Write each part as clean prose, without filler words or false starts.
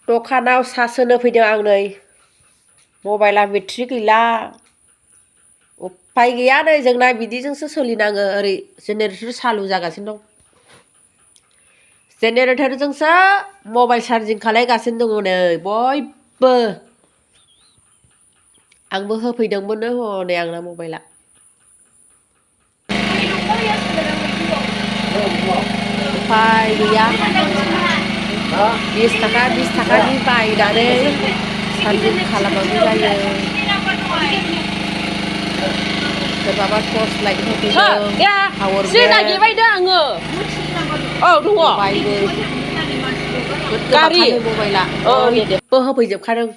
दखानाव चार्ज होनो फैदों आं नै मबाइला बेटारि गैला उफाय गैया नै जोंना बिदिजोंसो सोलिनाङो ओरै जेनेरेटर सालु जागासिनो दं जेनेरेटरजोंसो मबाइल चार्जिं खालायगासिनो दङ नै बयबो आंबो होफैदोंमोननो हनै आंना मबाइला उफाय गैया 20 थाखानि बायनानै चार्जिं खालामनांगौ जायो सोरबाबा टर्च लाइट होफैदों पावार बेंक बायदों आङो औ दङ मबाइलबो गारि मबाइला बयबो होफैजोबखादों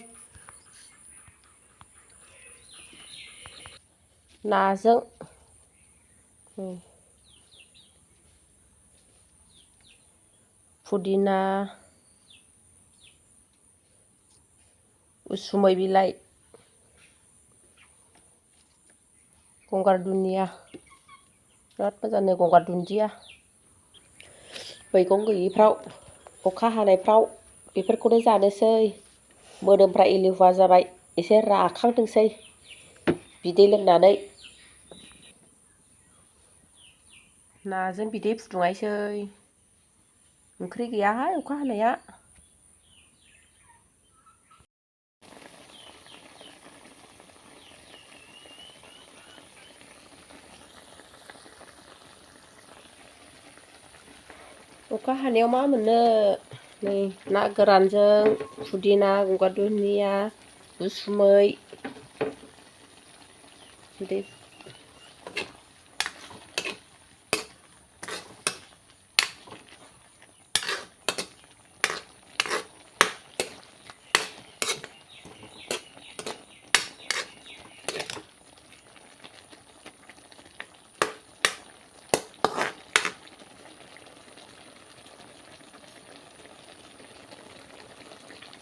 नाजों पुदिना उसुमै बिलाइ गंगार दुन्दिया बिराद मोजां नै गंगार दुन्दिया मैगं गैयिफ्राव अखा हानायफ्राव बेफोरखौनो जानोसै मोदोमफ्रा एलेहुवा जाबाय एसे राखांथोंसै बिदै लोंनानै नाजों बिदै फुदुंनायसै ओंख्रि गैयाहाय अखा हानाया अखा हानायाव मा मोननो नै ना गोरानजों पुदिना गंगार दुन्दिया उसुमै बिदै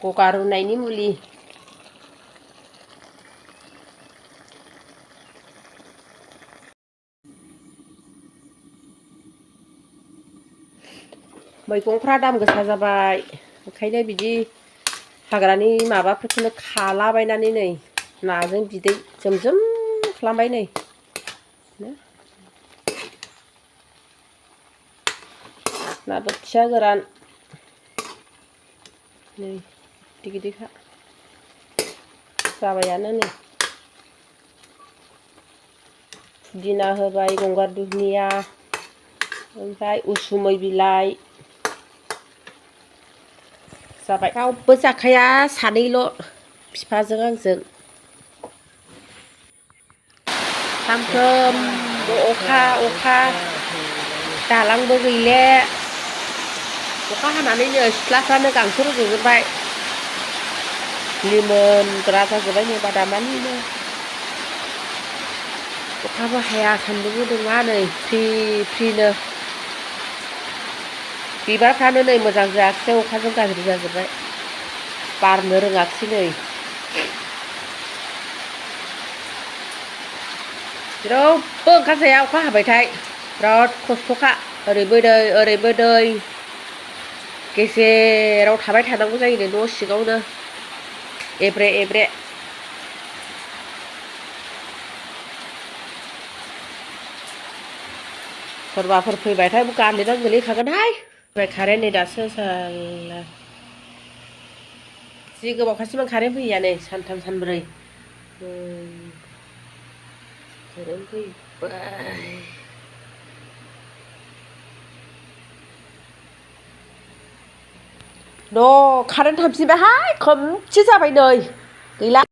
गगा रुनायनि मुलि मैगंफ्रा दाम गोसा जाबाय ओंखायनो बिदि हाग्रानि माबाफोरखौनो खालाबायनानै नै नाजों बिदै जोमजोम खालामबाय नै ना बोथिया गोरान नै गिदिर गिदिरखा जाबायानो नै पुदिना होबाय गंगार दुन्दिया ओमफ्राय उसुमै बिलाइ जाबाय रावबो जाखाया सानैल' बिफाजों आंजों सामफ्रोमबो अखा दालांबो गैले अखा हानानैनो सिथ्लाफ्रानो गांसो रज'जोबबाय लिमोन गोरा जाजोब्बाय नै बादामालिनो अखाबो हाया सान्दुंबो दुङा नै फ्रि फ्रिनो बिबारफ्रानो नै मोजां जायाखिसै अखाजों गाज्रि जाजोब्बाय बारनो रोङाखिसै नै जेरावबो ओंखारजाया अखा हाबायथाय बिराद खस्थ'खा ओरैबो दै ओरैबो दै गेजेराव थाबाय थानांगौ जायो नै न' सिङावनो एब्रे एब्रे सोरबाफोर फैबायथाय गारलेनानै गोलैखागोनहाय कारेन्ट नै दासो साला जि गोबावखासैमोन कारेन्ट फैया नै सानथाम सानब्रै कारेन्ट फैबाय न' कारेन्ट थांफिनबायहाय खोमसि जाबाय नै गैला